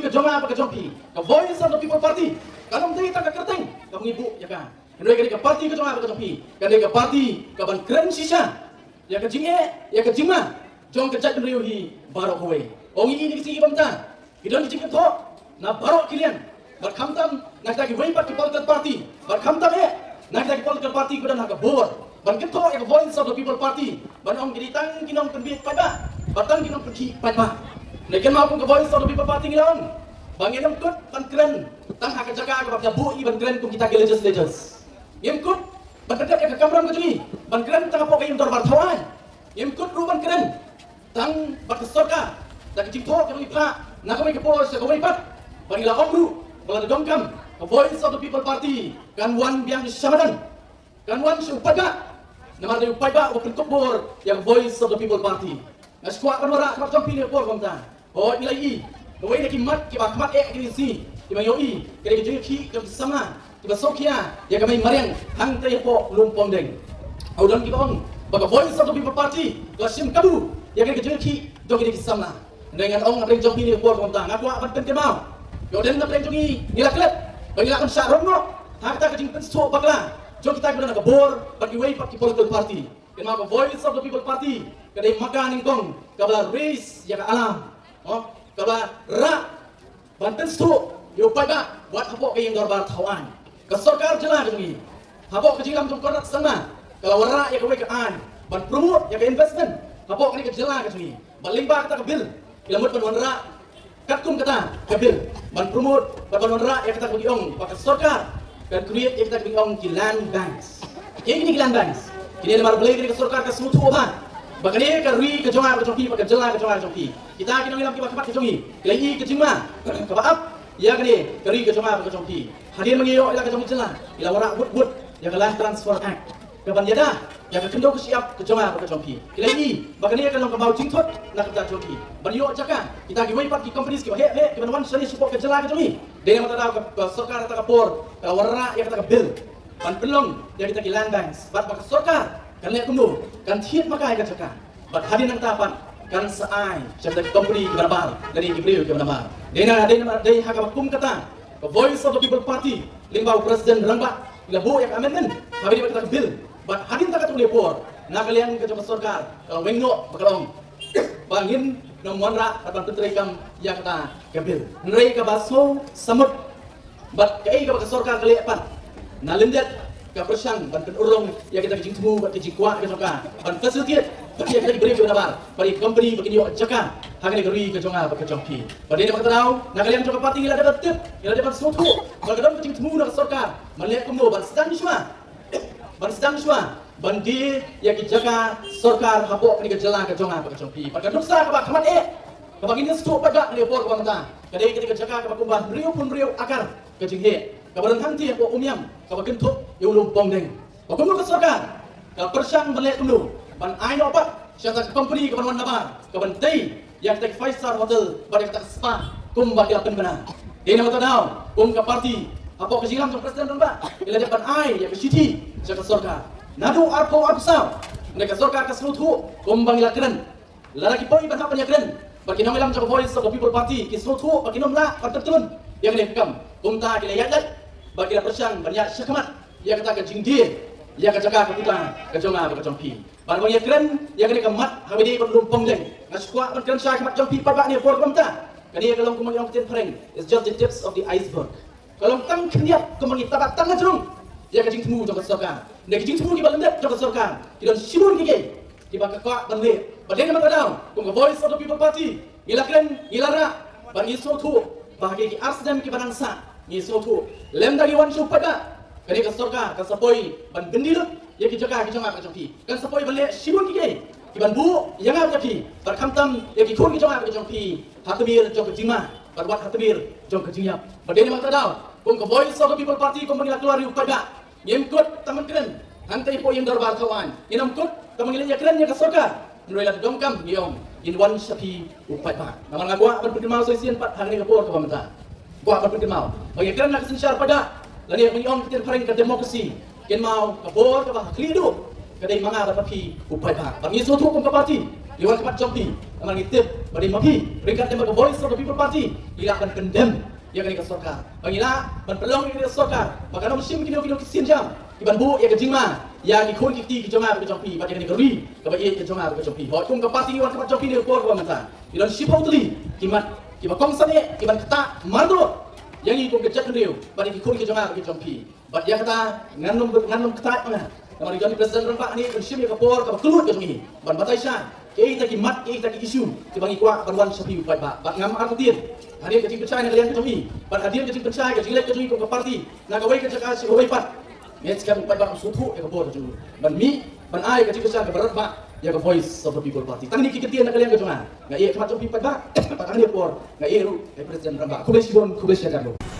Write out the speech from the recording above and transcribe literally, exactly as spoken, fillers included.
ka jong nga bad ka jong phi, ka Voice of the People Party kan ym dei tang ka kyrteng kaba ngi buh ïa ka. Hynrei ka dei ka party ka jong nga bad ka jong phi, ka dei ka party kaban kren shisha ïa ka jingeh, ïa ka jingma jong ka jaitbynriew hi baroh kawei. Ong ïa i, ïa ki sngi ba mynta ki don ki jingkynthoh na baroh ki liang, bad khamtam na kita kiwei pat ki political party, bad khamtam eh na kita ki political party kiba don ha ka bor, ban kynthoh ïa ka Voice of the People Party ban ong ki dei tang ki nongpynbiej paidbah bad tang ki nongpynkhih paidbah. Hynrei kynmaw, kum ka Voice of the People Party ngi la ong ba ngim kut ban kren tang ha ka jaka kaba phi la buh ngi ban kren kum kita ki legislators. Ngim kut ban pyndep ïa ka kamram ka jong ngi ban kren tang hapoh ka ïing dorbar thaw aiñ. Ngim kut ruh ban kren tang bad ka sorkar da ka jingthoh ka jong ngi pat na kawei ka por sha kawei pat. Ba ngi la ong ruh ba lada donkam, ka Voice of the People Party kan wan biang sha madan, kan wan sha u paidbah. Namar dei u paidbah uba pynkup bor ïa ka Voice of the People Party. Nga sngewkwah ban wanrah khmat jong phi ha ka por ba mynta. Hooid, ngi la ïohi kawei na ki mat kiba khmat eh ha kine ki sngi kiba ngi ïohi ka dei ka jingïakhih jong ki samla kiba sngewkhia ïa ka mei mariang hangtei hapoh Lum Pongdeng. Haoid, don kiba ong ba ka Voice of the People Party ka la shim kabu ïa ka dei ka jingïakhih jong kine ki samla. Hynrei ngan ong na pdeng jong phi ha ka por ba mynta, nga kwah ban pynkynmaw, ïoh dei na pdeng jong ngi ngi la klet ba ngi lah ban shah rong noh ha kata ka jingpynsngewthuh bakla jong kita kiba don ha ka bor bad kiwei pat ki political party. Kynmaw, ka Voice of the People Party ka dei ma ka nyngkong kaba la raise ïa ka alarm, oh, kaba la rah ban pynsngewthuh ïa u paidbah wat hapoh ka ïing dorbar thaw aiñ. Ka sorkar jylla jong ngi hapoh ka jingïalam jong u Conrad Sangma ka la wanrah ïa kawei ka aiñ ban promote ïa ka investment hapoh kane ka jylla ka jong ngi. Bad lyngba kata ka bill ki la mut ban wanrah katkum kata ka bill ban promote bad ban wanrah ïa kata kaba ngi ong ba ka sorkar kan create ïa kata kaba ngi ong ki land banks. Ki, kine ki land banks, kine namar balei kane ka sorkar ka sngewthuh ba, ba kane ka ri ka jong nga ka jong phi, ba ka jylla ka jong nga ka jong phi, kita ki nongïalam kiba khmat ka jong ngi ki la ïohi ka jingma kaba ap ïa kane ka ri ka jong nga ka jong phi. Hadien ba ngi ïoh ïa la ka jong ngi jylla, ki la wanrah wut wut ïa ka Land Transfer Act kaban ïada ïa ka khyndew ka shyiap ka jong nga bad ka jong phi. Ki la ïohi ba kane ka long ka maw jingthut na ka bynta jong ki ban ïoh jaka. Kita kiwei pat ki companies kiba heh heh kiban wan shane shapoh ka jylla ka jong ngi. Dei namar kata daw ka, ka sorkar kata ka por ka la wanrah ïa kata ka bill ban pynlong ïa kita ki land banks, bad ba ka sorkar kan leh kumno, kan thied ma ka ïa ka jaka. Bad hadien nangta pat kan sa ai sha kita ki company kiba nabar lane ki briew kiba nabar. Dei na, dei na, dei ha kaba kum kata ka Voice of the People Party lyngba u President Rangbah ngi la buh ïa ka amendment ha kaba ïadei bad kata ka bill. Bad hadien kata katto katne por na ka liang ka jong ka sorkar ka la weng noh bad ka la ong ba ngin nym wanrah bad ban pyntreikam ïa kata ka bill. Hynrei kaba sngewsamut bad kaei kaba ka sorkar ka leh pat na lyndet, ka pyrshang ban pynurlong ïa kita ki jingthmu bad ki jingkwah ka jong ka ban facilitate bad ïa kita ki briew kiba nabar bad ïa ki company ba kin ïoh jaka ha kane ka ri ka jong nga bad ka jong phi. Bad dei namar kata daw na ka liang jong ka party ngi la dep ban tip, ngi la dep ban sngewthuh ba ka don ka jingthmu na ka sorkar ban leh kumno ban sdang shuwa, ban sdang shuwa ban die ïa ki jaka sorkar hapoh kane ka jylla ka jong nga bad ka jong phi. Bad ka nuksa kaba khmat eh kaba ngin ïasngewthuh pat ha kane ka por kaba mynta ka dei kane ka jaka kaba kumba hynriewphew hynriew akar ka jingheh kaba don hangtei hapoh Umiam kaba kynthup ïa u Lum Pongdeng. Ba kumno ka sorkar ka pyrshang ban leh kumno ban ai noh pat sha kata ka company kaban wan nabar kaban tei ïa kata ka five star hotel bad ïa kata ka spa kumba ki la pynbna. Dei namar kata daw kum ka party hapoh ka jingïalam jong u President Rangbah ngi la dep ban ai ïa ka shithi sha ka sorkar naduh arphew arphew saw. Hynrei ka sorkar ka sngewthuh kumba ngi la kren, lada ki poi ban hap ban ïakren bad ki nongïalam jong ka Voice of the People Party ki sngewthuh ba kin ym lah ban pyntlun ïa kane ka kam. Kumta ki la ïaid lait bad ki la pyrshang ban ïaid shakhmat ïa kata ka jingdie ïa ka jaka ka puta ka jong nga bad ka jong phi. Bad ban ïakren ïa kane ka mat ha kaba ïadei bad u Lum Pongdeng, nga sngewkwah ban kren shai ha khmat jong phi pat ba kane ka por kaba mynta kane ka long kumba ngi ong ha ka ktien phareng, it's just the tips of the iceberg. Ka long tang khyndiat kumba ngi tap tang na jrong ïa ka jingthmu jong ka sorkar. Hynrei ki jingthmu kiba lyndet jong ka sorkar ki don shibun kiei kiei kiba ka kwah ban leh. Bad dei namar kata daw kum ka Voice of the People Party ngi la kren, ngi la rah bad ngi sngewthuh ba ha ki ar snem kiba nang sah ngi sngewthuh lymda ngi wan sha u paidbah, kane ka sorkar kan sa poi ban byndi lut ïa ki jaka ki jong nga bad ka jong phi, kan sa poi ban leh shibun kiei kiei kiban buh ïa nga bad ïa phi bad khamtam ïa ki khun ki jong nga bad ka jong phi ha tmier jong ka jingma bad wat ha tmier jong ka jingïap. Bad dei namar kata daw kum ka Voice of the People Party kumba ngi la khlur ïa u paidbah, ngim kut tang ban kren hangtei hapoh ïing dorbar thaw aiñ, ngim kut tang ban ïakren ïa ka sorkar. Hynrei lada donkam ngi ong ngin wan sha phi u paidbah. Namar nga kwah ban pynkynmaw sa shisien pat ha kane ka por kaba mynta, kwah ban pynkynmaw ba ngi kren na ka synshar paidbah lane ba ngi ong ha ka ktien phareng ka democracy. Kynmaw ka bor kaba ha khlieh duh ka dei ma nga bad ma phi u paidbah. Bad ngi sngewthuh kum ka party Ki wan khmat jong phi, namar ngi tip ba dei ma phi, ryngkat lem bad ka Voice of the People Party, ngi lah ban kyndem ïa kane ka sorkar. Ba ngi lah ban pynlong ïa kane ka sorkar ba kan ym shim kino kino ki sienjam kiban buh ïa ka jingma ïa ki khun ki kti ki jong nga bad ka jong phi bad ïa kane ka ri kaba ïeit ka jong nga bad ka jong phi. Hooid, kum ka party ngi wan khmat jong phi ha kane ka por kaba mynta, ngi don shiphew tylli ki mat kiba kongsan eh kiban ktah mardor ïa ngi kum ka jaitbynriew bad ïa ki khun ki jong nga bad ka jong phi. Bad ïa kata ngan ym, ngan ym ktah ma nga. Namar i President Rangbah hangne i ban shim ïa ka por kaba kylluid ka jong i ban batai shai kiei kita ki mat, kiei kita ki issue kiba ngi kwah ban wan sha phi u paidbah. Bad ngam artatien hadien ka jingpynshai na ka liang ka jong i bad hadien ka jingpynshai ka jingleit ka jong i kum ka party na kawei ka jaka sha kawei pat, ngi skhem u paidbah u sngewthuh ïa ka bor ka jong u ban mih ban ai ka jingpynshai kaba radbah ïa ka Voice of the People Party. Tang kine ki kyntien na ka liang ka jong nga. Nga ïeh khmat jong phi paidbah. Bad hangne por nga ïeh ruh ïa i President Rangbah. Khublei shibun, khublei shihajar nguh.